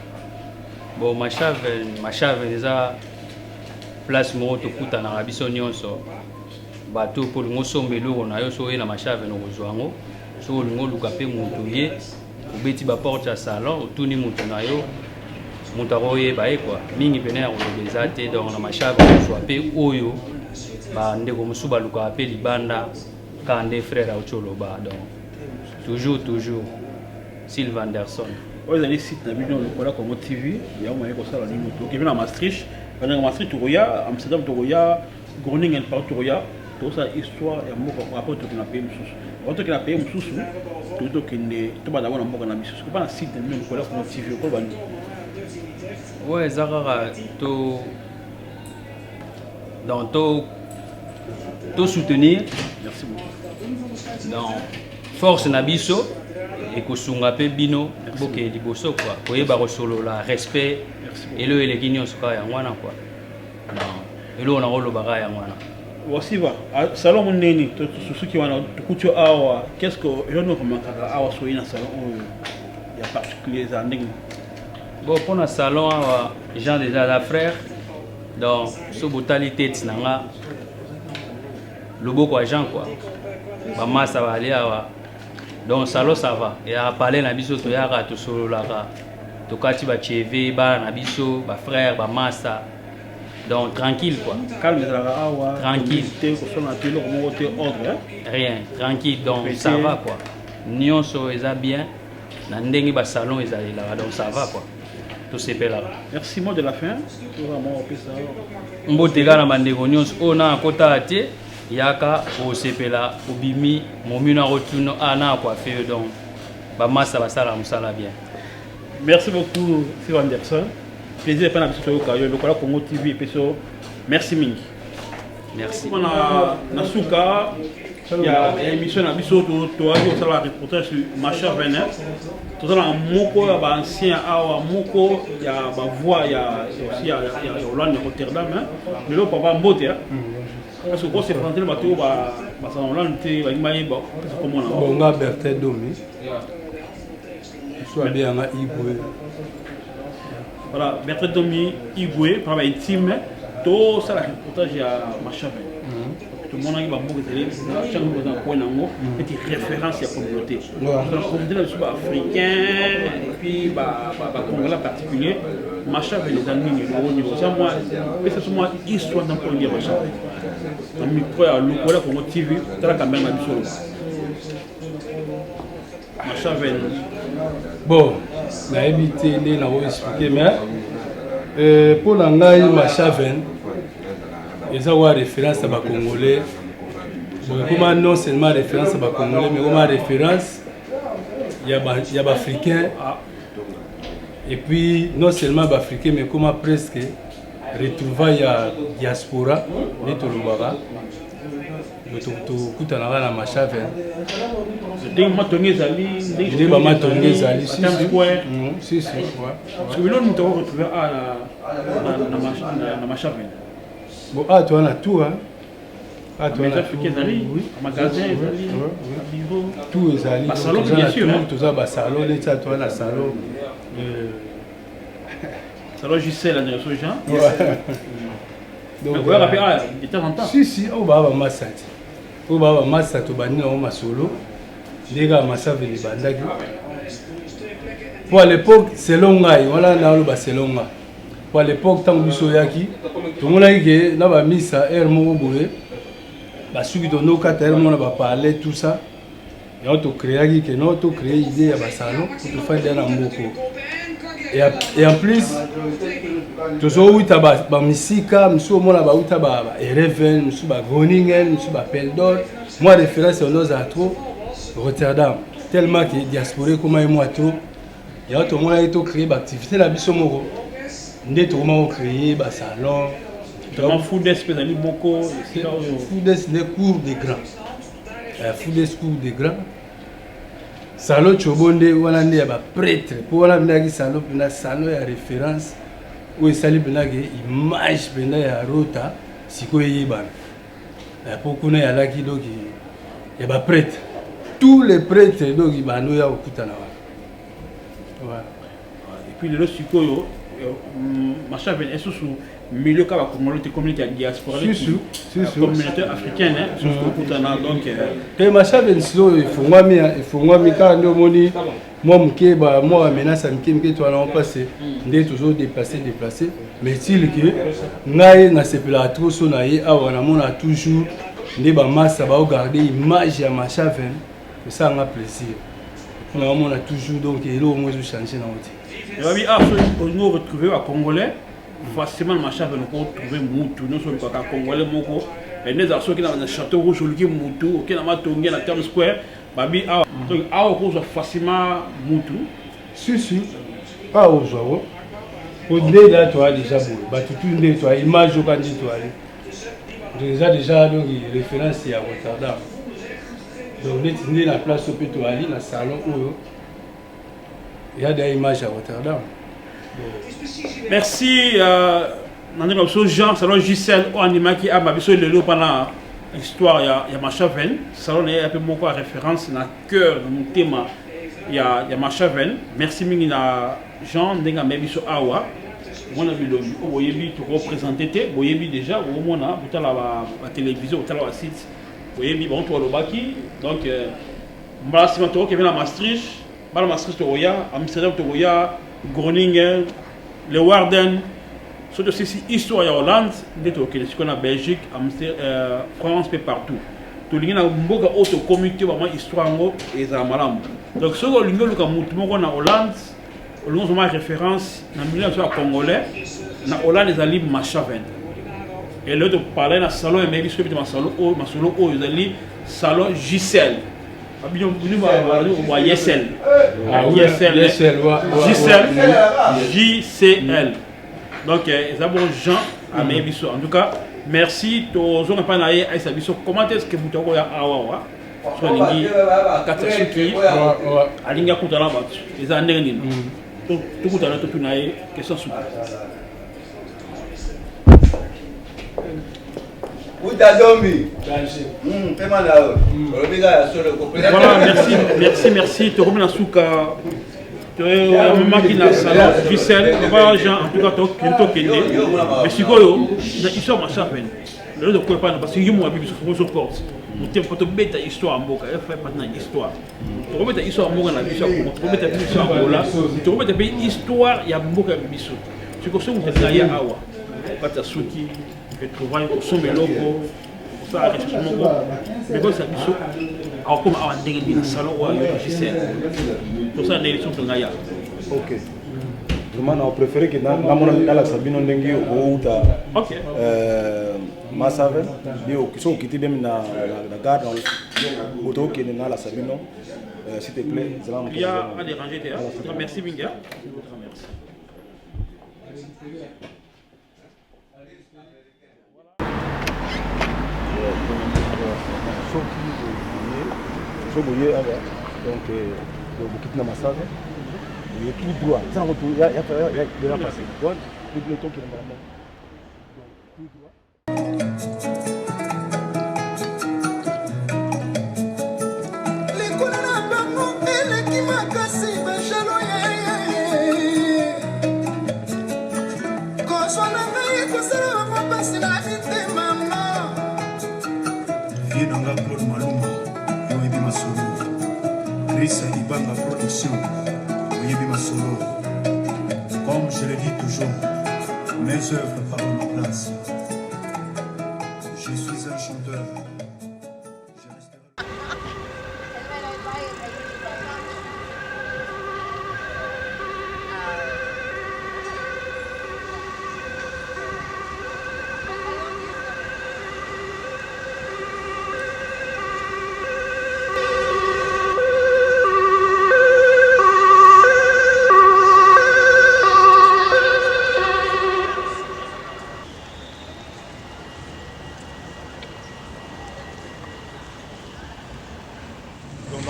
Bon, Mashaven, Mashaven eza place moko tokutanaka biso nyonso. Bato mpo olingi osomba eloko na yo, soki oye na Mashaven okozwa yango. Soki olingi oluka mpe moto ye, obeti ba porte ya salon, otuni moto na yo, moto akoyeba ye quoi. Mingi pene ya koloba eza te, donc na Mashaven okozwa mpe oyo bandeko mosusu balukaka mpe libanda, kaka nde frère auti oloba. Donc toujours toujours Sylvain Anderson. Oyo ezali site na bino lokola Congo TV, yango maye kosala nini tokende na Maastricht, bandeko Maastricht tokoya, Amsterdam tokoya, Groningen partout tokoya, tokosala histoire ya mboka après tokende na pays mosusu. Après tokende na pays mosusu, tokoki tokende tobanda yango na mboka na biso. Soki na site na bino lokola Congo TV okoloba nini? Ouais, eza kaka to donc to to soutenir. Merci beaucoup. Donc force na biso ekosunga mpe bino bokende liboso quoi, koyeba kosolola, respect, eloko eleki nyonso kaka yango wana quoi. Donc eloko nakoloba kaka yango wana. Wasiva, salon monene tosuki wana tokuti yo awa, qu'est-ce que yo nde okomakaka awa soki na salon oyo ya particulier ezala ndenge? Bon, mpona salon awa Jean déjà aza frère, donc so botali tete na nga loboko ya Jean quoi, bamasa bali awa, donc salon ça va, eyaka palais na biso, toyaka tosololaka, tokati bacheve bana na biso bafrère bamasa, donc tranquille quoi. Calme ezalaka awa, tranquille te, kosala te eloko moko te, ordre rien, tranquille, donc ça va quoi, nyonso eza bien na ndenge basalon ezalelaka, donc ça va quoi, tosepelaka. Merci, mot de la fin. Mbote kaka na bandeko nyonso oyo na akotala te, yaka osepela, obimi momino akotuna a na akwafe yo, donc bamasa basalaka mosala bien. Merci beaucoup Steve Anderson, plaisir epai na biso toyoka yo lokola Congo TV epesi yo merci mingi. Merci. Na, na suka ya émission na biso toyaki kosala reportage sur Macha Venin. Toza na moko ya baancien awa, moko ya bavoix ya aussi ya Hollande, ya Rotterdam. Lelo papa mbote, parce que kose présenter bato oyo bazala na Hollande te, balingi bayeba opesa komona. Bon, nga Bertin Domi, so abeyanga Igwe. Voilà, Bertin Domi Igwe, par intime, tosala reportage ya Macha Venin. Tomonaki bamboka ezali chaque mboka eza na point nango neti référence ya communauté, communauté na biso baafricain et puis bacongolais en particulier. Macha Venin eza nini? Eloko oza mwa pesa so mwa histoire na mpo ya Macha Venin na micro ya lokola Congo TV, tala caméra na biso, loba Macha Venin. Bon, nayebi te nde nako expliquer, mais mpo na ngai Macha Venin eza wa référence ya bacongolais. Bon, ekoma non seulement référence ya bacongolais, mais ekoma référence ya baafricain, et puis non seulement baafricain, mais ekoma presque retrouvaille ya diaspora nde tolobaka, tokutanaka na Macha Venin. Ndenge matonge ezali. Nde bamatonge ezali. Si si. Parce que bino moto akoretrouve na Macha Venin? Bon, awa toza na tout, awa ezali magasin, ezali bureau. Tout ezali, toza basalon, neti awa toza na salon. Salon Gisèle, la direction Jean. Donc oyaka mpe awa de temps en temps? Si si, oyo baa bamasa ti, oyo baa bamasa, tobandi nango masolo nde kaka Macha Venin ebandaki. Po à l'époque, selon ngai wana naloba, selon ngai, po à l'époque ntango biso oyaki, tomonaki ke na bamisa aire moko boye basuki tondokata aire moko na baparle, tout ça. Yango tocréaki ke no tocréer idée ya basalon po tofandi na mboko, et en plus tozowuta bamisika mosusu, omona bauta baEreven, mosusu baGroningen, mosusu baPeldor. Mwa référence yango ozala trop Rotterdam, tellement ke diaspora ekoma ye mwa trop. Yango tomonaki tocréer baactivité na biso moko, nde tokoma kocréer basalon. Foodes mpe ezali moko esika oyo. Foodes nde cour de grand, Foodes cour de grand. Salon Chobo nde wana nde ya ba prêtre po wana mpenza yaki salon mpenza salon ya référence oyo esali mpenza ke image mpenza ya Rota sikoyo eyebana eh, po kuna eyalaki donc ya ba prêtre tous les prêtres donc bando ya kokutana wana voilà. Et puis lelo sikoyo euh, Mashaven esusu milieu kaka congolais te communauté ya diaspora communauté africaine susu mhm. kokutana donc euh, te Mashaven sikoyo efungwami efungwami kaka nde omoni mwa moke ba mwa bamenace ya mike mike to wana mpasi nde tozo déplace déplace mais tile ke ngai nasepelaka trop so na ye awa namona toujours nde bamasa baogarde image ya Mashaven esala nga plaisir naomona toujours donc eloko moko ezochange nango te babi ah soki olingi oretrouve bacongolais facilement na machave noko otrouve mutu nyonso olukaka congolais moko nde ezala soki na château rouge oluki mutu oke na matonge na terme square babi awa donc awa okozwa facilement mutu si si awa ozwa ngo po nde da toa déjà boye bato tu nde toa image oka nde toali donc eza déjà donc référence ya Rotterdam donc neti nde na place oyo mpe toali na salon oyo ya da image ya Rotterdam. Merci euh, na ndenge biso Jean salon Gisèle oyo andimaki amba biso lelo mpana histoire ya, ya Machaven salon na ye mpe moko ya référence na cœur na motema ya, ya Machaven. Merci mingi na Jean ndenge amemi biso awa mwana bilongi oyo boyebi tokopresente te boyebi déjà bokomona botala batelevizio botala basite boyebi bango to balobaki donc euh, mbala nsima tokokende na Maastricht bana Maastricht tokoya Amsterdam tokoya Groningen Leeuwarden soki tosilisi histoire ya Hollande nde tokokende sikoyo na Belgique Amster, euh, France mpe partout tolingi na mboka oyo tokomi te bamwa histoire yango ezala malamu donc soki olingi oluka motu moko na Hollande olingi ozwa référence na milieu na biso ya congolais na Hollande ezali Machaven elelo toparle na salon emei biso bete masolo oyo masolo oyo ezali salon Gisèle bino ba Yesel Yesel Gisèle JCL donc eza bon Jean amei biso en tout cas merci tozonga mpa na ye ayesa biso comment est ce que moto akoya awawa soki alingi akati ya suki alingi akutana bato eza ndenge nini tokutana totuna ye question suki Uta Dombi. Pema na yo. Olobi kaka ya solo ko. Voilà, merci, merci, merci. Tokomi na suka. Toyamaki na salon Gisèle, papa Jean, en tout cas tokende tokende. Mais sikoyo na histoire masapene. Lelo tokoya pana parce que yo mwa biso faut porte. Motema po tobeta histoire ya mboka, ya fait partie na histoire. Tokobeta histoire ya mboka na biso ya Congo, tokobeta mpe histoire ya Angola, tokobeta mpe histoire ya mboka ya biso. Sikoyo soki moto aye awa, kati ya suki retrouvaille kosomba eloko kosala recherche moko mekoyesa biso akokoma awa ndenge nini na salon oyo ya logiciel tosala ndenge biso mpenga ya ok vraiment na préféré ke namona nalakisa bino ndenge okouta masave soki okiti bemi na gare oto okende nalakisa bino s'il te plaît zala moto a déranger te merci mingi merci. Soki boye soki boye awa donc bokiti na masaka boye tout droit eza yango ya passé tokende mbala moko tout droit. Likolo na bango eleki makasi bajalo ye kozwa na ngai ekosala bango mpasi na mitema ma Vie na nga Claude Maluma yo oyebi masolo Chris Ibanga production oyebi masolo comme je le dis toujours mes œuvres parlent à ma place. Je suis un chanteur. Je resterai.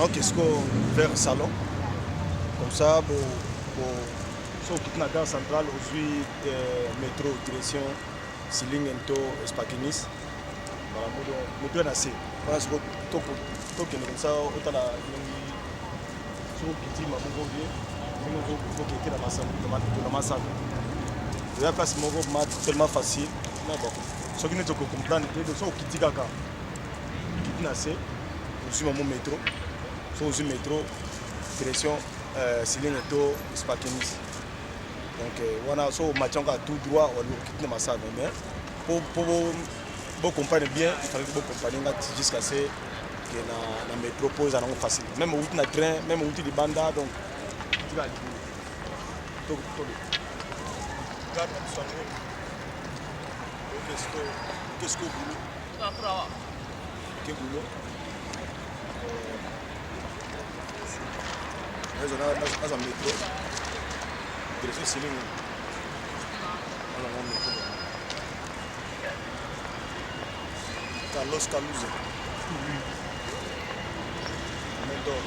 Naoke sikoyo vers salon comme ça bo bo so okiti na gare centrale ozwi euh, métro direction Silingen to Espakinis voilà moto moto na se wana sikoyo tokende comme ça otala elongi soki okiti maboko bien ndenge okeke na masanga eza place moko ma tellement facile mais bon soki neti okocomprendre te soki okiti kaka okiti na se ozwi mamo metro soki ozwi metro direction euh, silinge to spakenis donc euh, wana soki omati yango kaka tout droit okiti na masanga mais po bocomprendre bien il fallait bocomprendre nga jusqu'à ce ke na, na metro mpo eza nango facile meme outi na train meme outi libanda donc tika libulu tole garde na biso yango okesko boulot oke boulot naza metro direction silingi naza metro Carlos Caluza. Mentor.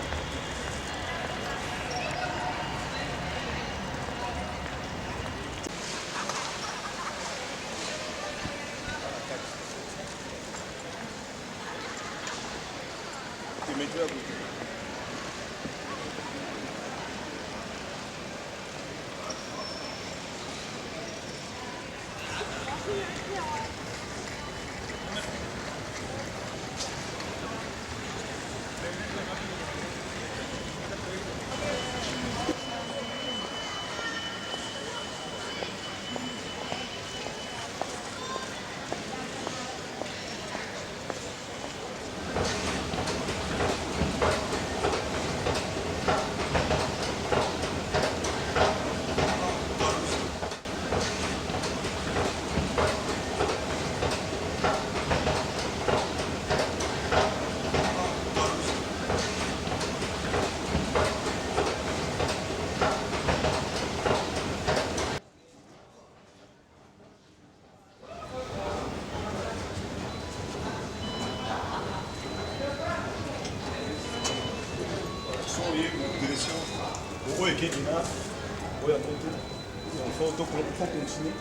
Direction oyo ekeki na oyo yango te donc faut to faut continuer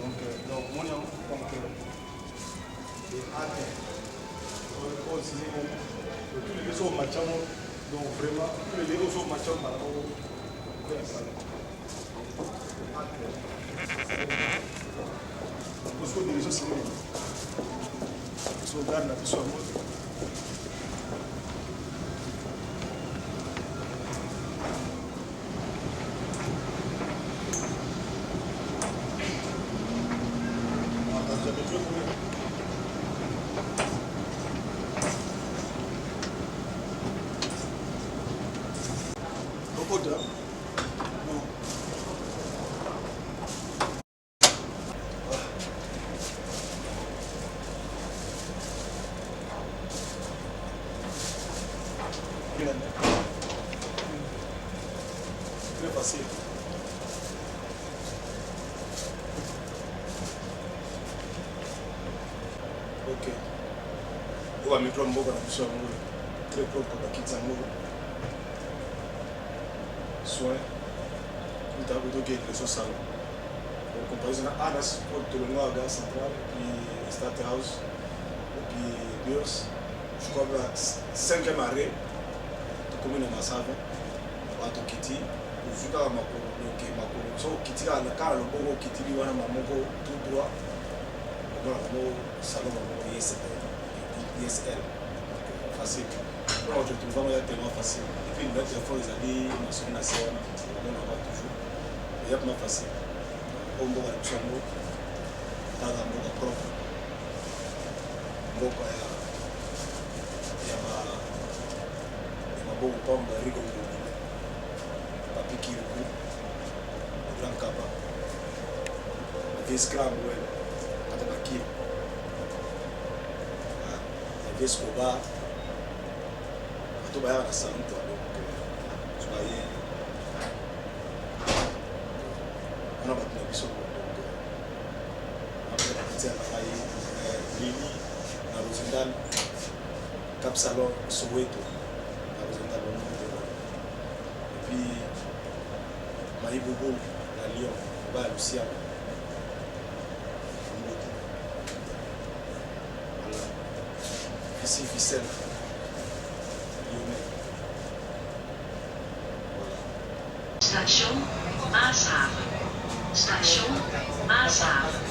donc donc moni yango donc ate oyo sisi tous les deux sont match donc vraiment tous les deux sont match mbala moko oyo asala Parce que direction sikoyo so gare na biso yango Okota. Très facile. Ok. Oyo bametro ya mboka na biso yango très propre bakiti yango soin kuta kotokende ezosala comparaison na anas oyo tolongwa gare centrale puis state house puis burs je crois ba cinquième arrêt tokomi na masava bato okiti ozwi kaka makolo oke makolo so okiti kaka kaka loboko okitili wana mamoko tout droit omona bango salon bango isl facile mpona koto trouve yango ya tellement facile epuis numéro telefone ezali mentionne na se wana omonaka toujours eza mpena facile oyo mboka na biso yango kaka mboka propre mboka ya ya ba ya maboko pamba rigo ngobila papi kiriku grand kaba vice cramwell kata bakiri vice koba bato bayaka na salon quoi donc euh, baye wana bato na biso donc euh, après na ngai euh, lili na rosendal. Cap Salon Soweto na kozonda bango et puis Maïbobo na Lyon ba Luciano Mbote voilà Ici Ficelle Lyonnais voilà. Station Maashaven. Station Maashaven.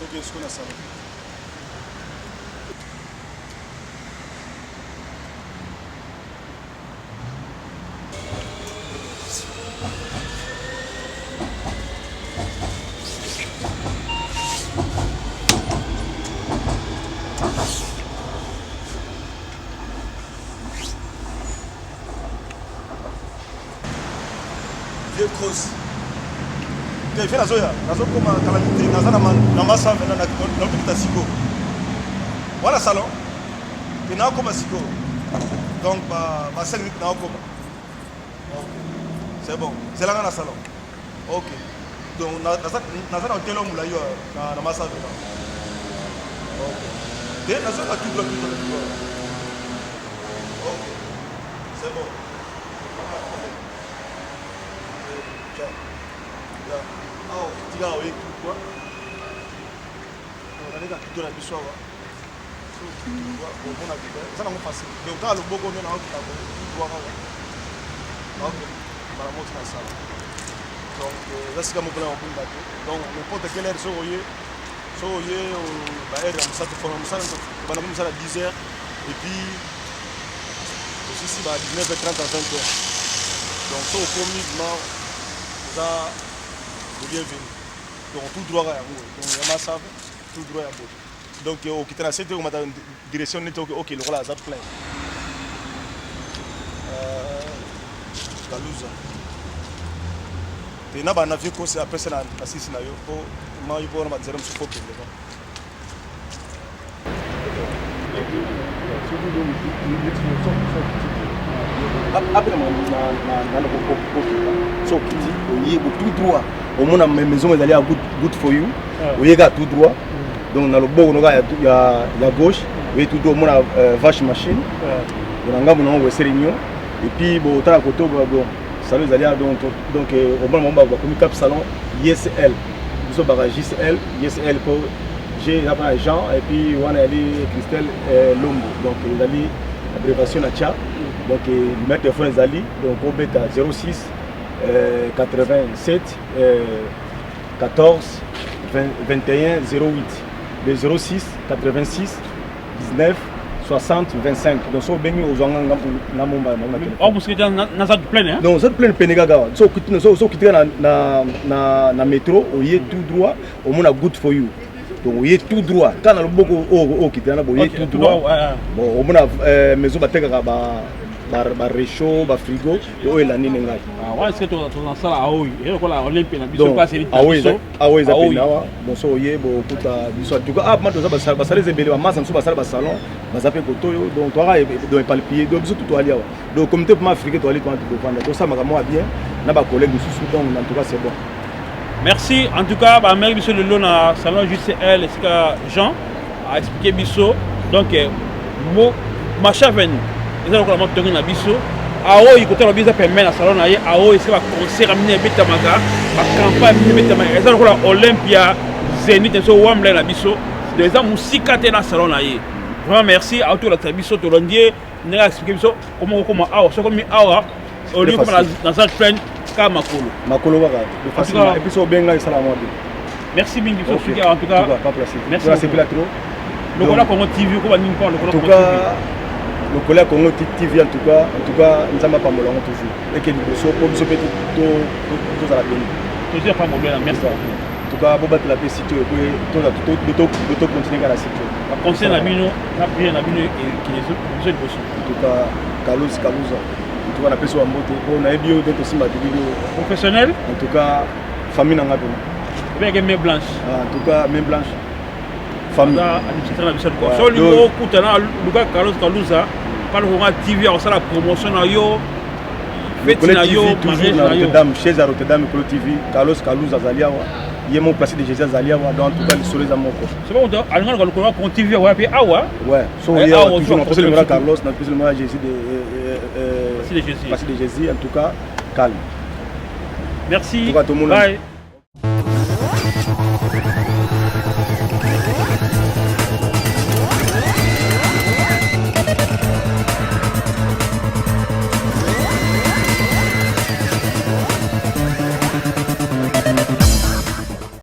Tokende sikoyo na salon. Vieux Cross. Te vieux nazoya, nazokoma kala te, naza na masave na nakokita sikoyo. Wana salon. Te nakoma sikoyo. Donc ba ba 5 minutes nakoma. Ok. C'est bon. Zela nga na salon. Ok. Donc naza naza na hotel mulayi na na masave. Ok. Te nazoka tout droit tout droit tout droit. Ok. C'est bon. Awa tika oye tout droit. Naleka tout na biso awa. Omona eza nango facile. Donc kaka loboko nde naokita boye tout droit kaka. Naokende mbala moko na sala. Donc eza sika moko na kobunga te. Donc n'importe quelle heure soki oye soki oye ba heure ya mosala tofona mosala tobanda mpe mosala 10 heures et puis tosisi ba 19h30 à 20h. Donc soki okomi vraiment oza le bienvenu. Donc tout droit kaka yango. Donc ya masave tout droit ya boye. Donc okita na se te okomata direction neti oke lokola aza plein. Kaluza. Te na bana vieux kosi apesa na na sisi na yo po mai po na banzela mosusu fo kende ba. Apena na kokita so okiti oye bo tout droit omona maison ezali ya good for you oye kaka tout droit donc na loboko noka ya, ya, ya gauche oye tout droit omona euh, vache machine na ngambo nango western union et puis botala koto bon salon ezali ya donc donc euh, omona bango bakomi cap salon ysl biso baka jcl ysl mpo g eza mpona jean et puis wana ezali christelle euh, lombo donc ezali abréviation na tcha donc euh, numéro téléphone ezali donc obeta 06 87 14 21 08 le 06 86 19 60 25 donc soki obengi ozwa nga nga momba na na na zad plein hein non zad plein pene kaka so okiti so so okiti na na na na métro oye tout droit omona good for you donc oye tout droit kaka na loboko oyo okiti na boye tout droit bon omona euh, maison batekaka ba ba réchaud ba frigo oyo elandi nde ngai ah, wana esika tozasala aoyo eza lokola olympia na biso place elita biso aoyo eza pene awa bonso oye bokuta biso en tout cas ah ma toza basala eza ebele bamasa mosusu basala basalon baza mpe koto oyo donc toaka donc epalpille donc biso tout toali awa donc comité vraiment africain toali toana tokovanda tosala makambo ya bien na bacollègue mosusu donc en tout cas c'est bon merci en tout cas bameki biso lelo na salon jcl esika jean a expliqué biso donc eh, mo machaven eza lokola motongi na biso aoyi kotala biso eza pembeni na salon na ye aoyi esika baconcert ya minene ebetamaka bacampagne minene ebetamaka eza lokola olympia zenith na biso wamble na biso donc eza mosika te na salon na ye vraiment merci auti kolakisa biso tolandi ye ndenge aexplike biso koma kokoma awa soki okomi awa olingi koma na salle pleine kaka makolo makolo kaka et puis soki obenga esala mwa bien merci mingi biso soki en tout cas merci nasepela trop lokola congo tv okoba nini mpo lokola congo tv lokola congo tv en tout cas en tout cas nzambe apambola yango toujours eke liboso mpo biso mpe tozala beni tozwi apambola merci beaucoup. tout cas bobatela mpe site oyo po tocontinue kaka na site oyo. Baconseil na bino na prière na bino ekende biso liboso. En tout cas Carlos Kaluza, en tout cas napesi wa mbote po nayebi yo te, tosimba bilili oyo professionnel. En tout cas famille na nga mpena ebengeke main blanche. En tout cas main blanche famille administrateur na biso. So olingi okutana, luka Carlos Kaluza Palonga TV, akosala promotion na yo, feti na yo, mariage na Rotterdam, chaise ya Rotterdam, Ekolo TV. Carlos Kaluza azali awa, ye moko Placide de Jésus azali awa. Donc en tout cas lisolo eza moko. C'est bon, alinga luka lokolo ya TV awa mpe awa. Ouais, so ye awa toujours napesi numéro ya Carlos, napesi numéro ya Jésus de Placide de Jésus. Placide de Jésus, en tout cas calme. Merci, bye.